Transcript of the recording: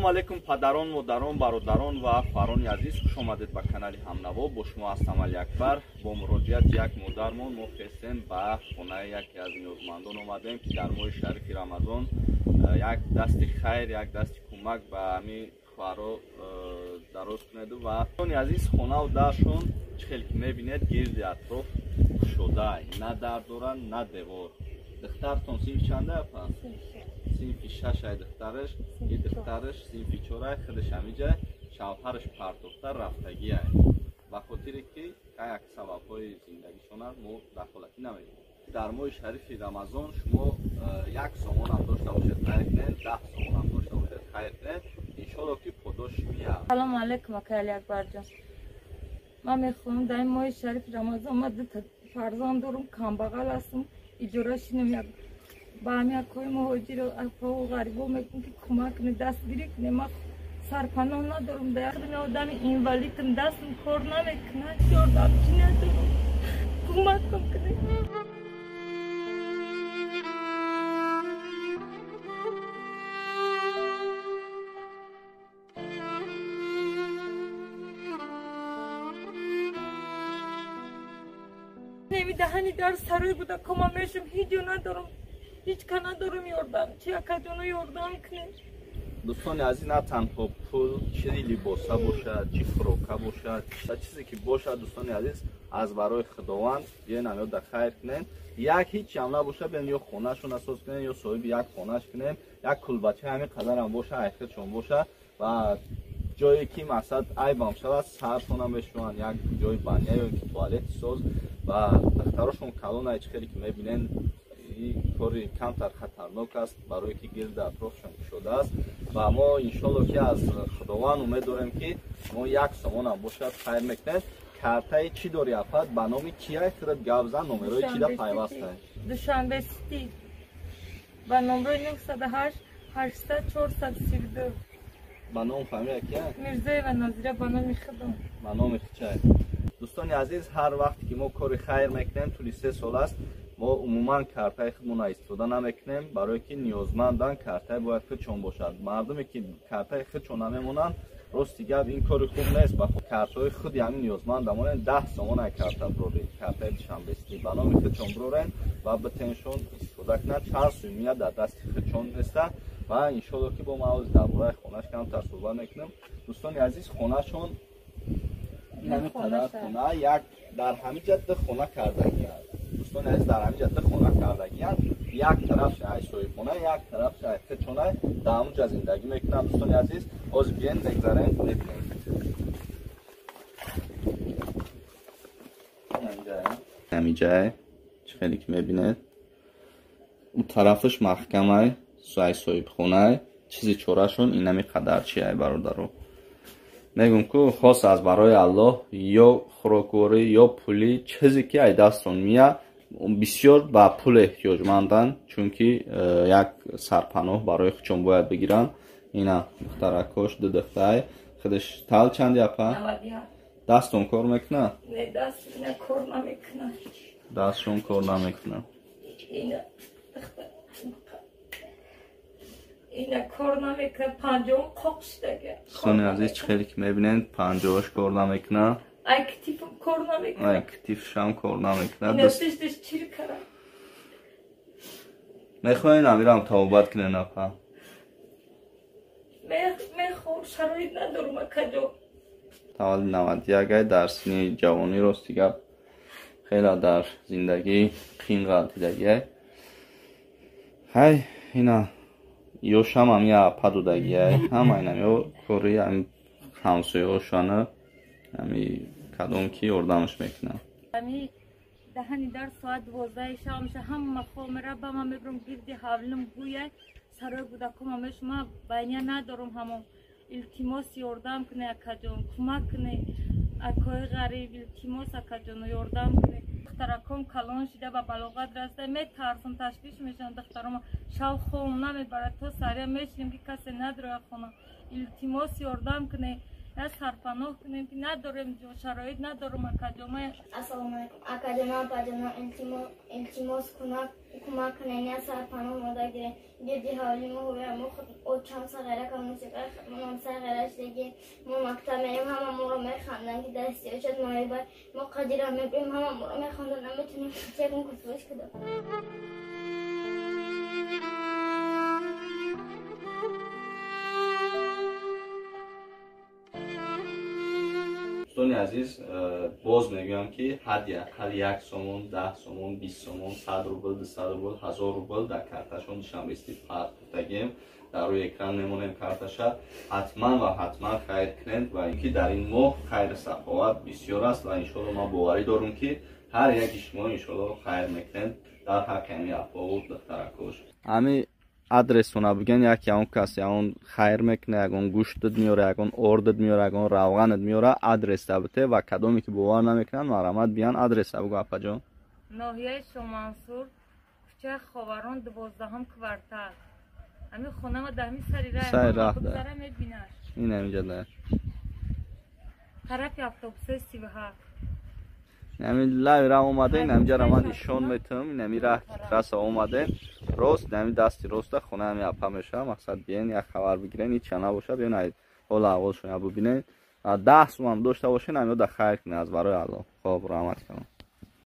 Ассалому алайкум падарон, модарон, бародарон ва хоҳарони азиз, хуш омадед ба канали Ҳамнаво. Бо шумо ҳастам Али Акбар. Бо муроҷиати як модармон мо хестем ба хонаи яке аз ниёзмандон омадем, ки дар моҳи шарифи Рамазон як дасти хайр, як дасти кӯмак ба ҳамин хоҳаро дароз кунеду. Ва азиз, хонаву даршон чӣ хел ки мебинед, гирди атроф кушода, на дар доранд, на девор. Духтартон синфи чанда апа? Синфи шашай духтараш, и духтараш синфи чорай, худаш ҳамиҷа шавҳараш партофта рафтагиай. Ба хотире ки як сабабҳои зиндагишонанд, мо дахолатӣ намекунем. Дар моҳи шарифи Рамазон шумо як сомонам дошта бошед хайр кунед, 10 сомонам дошта бошед хайр кунед, иншоалло ки подош меяд. Салому алайкум акай Али Акбарҷон. Ман мехоҳам дар ин моҳи шарифи Рамазон, ман дута фарзанд дорам, камбағал ҳастам, иҷора шинам, як ба ҳамин акои муҳоҷиро, апаву ғарибо мегӯм, ки кӯмак кунед, дастгирӣ кунед. Ман сарпаноҳ надорам, дар одами инвалидам, дастам кор намекунад, ёрдамчӣ надорам, кӯмакам кунед. Даҳани дар сарои буда кома мешум, ҳеҷ ҷо надорам, ҳеҷ ка надорам ёрдамчи, акаҷоно ёрдам кунед. Дӯстони азиз, на танҳо пул, чи либоса бошад, чи хӯрока бошад, чизе ки бошад, дӯстони азиз, аз барои Худованд биёен ҳамёда хайр кунем. Як ҳеҷ ҳам набошад, биёен ё хонашона соз кунем, ё соҳиби як хонаш кунем, як кулбача ҳамин қадарам боша, айхудшон боша ва ҷое ки мақсад айбам шавад, саршона мешаванд, як ҷои баня ё ки туалети соз. Ва духтарошон калона, чӣ хеле ки мебинен, ин кори камтар хатарнок аст, барое ки гирди атрофшон кушодааст. Ва мо иншоалло ки аз Худованд умед дорем, ки мо як сомонам бошад хайр мекунем. Картаи чӣ дори апа? Ба номи кияй? Худат гап зан, номерои чида пайвастай? Душанбе Сити ба номрои 908 800 432. Ба ном фамилия кия? Мирзоева Нозира, ба номи худам. Ба номи хичай. Дӯстони азиз, ҳар вақте ки мо кори хайр мекунем, тӯли 3 сол аст, мо умуман картаи худмонро истифода намекунем, барое ки ниёзманданд, картаи бояд худшон бошад. Мардуме ки картаи худшон намемонанд, рости гап, ин кори хуб нест. Ба картаҳои худи ҳамин ниёзманд амонем, 10 сомона карта бироред, картаи Душанбеситӣ ба номи худшон бирорен ва битеншон истифода кунанд. Чанд сумия дар дасти худшон неста. Ва иншоалло ки бо ман дар бораи хонаш камтар суҳбат мекунем. Дӯстони азиз, хонашон ҳамин қадар хона, як дар ҳамин ҷа ду хона кардагианд. Дӯстони азиз, дар ҳамин ҷа ду хона кардагианд, як тараф ай соҳибхона, як тараф ай худшона, дар ҳамон ҷа зиндагӣ мекунанд. Дӯстони азиз, ҳозир биёен мегзарем, мебинем. Ҳамин ҷае чӣ хеле ки мебинед, у тарафаш маҳкамай, ай соҳибхонай, чизи чорашон инами қадар чи ай бародаро. Мегӯм ку хос аз барои Аллоҳ, ё хӯрокворӣ, ё пулӣ, чизе ки ай дастон мия, бисёр ба пул эҳтиёҷманданд, чунки як сарпаноҳ барои худшон бояд бигиранд. Ина духтаракош ду духтай, худаш тал чанди апа? Дастон кор мекунад? Не, даст кор намекунад. Дастшон кор намекунад. Ина кор намекунад, панҷоҳум қоқ шудага. Дӯстони азиз, чӣ хеле ки мебинед, панҷоҳаш кор намекунад. Ай китифам кор намекунад. Ай китифшам кор намекунад. Ина пишташ чир кара. Мехоҳед амирам тавбат кунед апа? Мехоҳам, шароит надорам акаҷо. Таваллуди 91 ай, дар синни ҷавонӣ, рости гап, хеле дар зиндагӣ қин ғалтидагиай. Ҳай, ина ёшам ҳами апа додагиай, ҳама инам ё кори ҳами ҳамсояҳошона, ҳами кадом ки ёрдамаш мекунад. Ҳами даҳани дар соат 12 шаб меша, ҳама хоб мера, ба ман мебурам гирди ҳавлим гӯяй, сарои кӯдакома мешум, ман байня надорам ҳамон. Илтимос, ёрдам кунед акаҷон, кӯмак кунед акои ғариб, илтимос акаҷоно ёрдам кунед. Духтараком калон шида ба балоғат расида, метарсам, ташвиш мешавам, духтарома шав хом намебарад, то сария мешинем ки касе надрояд хона. Илтимос, ёрдам кунед, я сарпаноҳ кунем ки надорем ҷо, шароит надорам акаҷон. Ассалому алайкум акаҷонам, апаҷонам, илтимос Кӯмак кунен, я сарпаноҳ мода гирен. Гирди ҳавли мо ҳувя, мо худ очам сағира камусиқа, манам сағира шудагӣ. Мо мактаб мерем, ҳама моро механданд, ки дасти очад моибай. Мо қадира мебирем, ҳама моро механданд, наметонем ягон касбош кунем. Дӯстони азиз, боз мегӯям, ки ҳадди ақал 1 сомон, 10 сомон, 20 сомон, 100 рубл, 200 рубл, 1000 рубл дар карташон душанбести партофтагем. Дар рӯи экран мемонем карташа. Ҳатман ва ҳатман хайр кунед ва инки дар ин моҳ хайру саховат бисёр аст ва иншоалло ман боварӣ дорам, ки ҳар яки шумо иншоалло хайр мекунед дар ҳаққи ҳами апову духтаракош. Ҳами адресона бигӯен, як ягон кас ягон хайр мекуна, ягон гӯштат меёра, ягон ордат меёра, ягон равғанат меёра, адреса бите ва кадоме ки бовар намекунанд, марҳамат биян, адреса бигӯ, апаҷон. Ноҳияи Шомансур, кӯчаи Ховарон, 12-ум квартал. Ҳамин хонама дар ҳамин сари Сари раҳ да. Бигзара, мебинаш. Ин ҳаминҷа да. Тарафи автобусои 37. Ҳамин лави раҳ омада, ин ҳаминҷаро ман нишон метавам. Ин ҳамин раҳ ки трасса омадем, рост, ин ҳамин дасти роста хона ҳами апа мешавад. Мақсад, биен, як хабар бигирен, ҳеч набошад, биён, ҳолу аҳволшон я бубинед. 10 сумам дошта бошен, ҳамиё да хайр кунед аз барои Аллоҳ. Хоб, раҳмат кунам.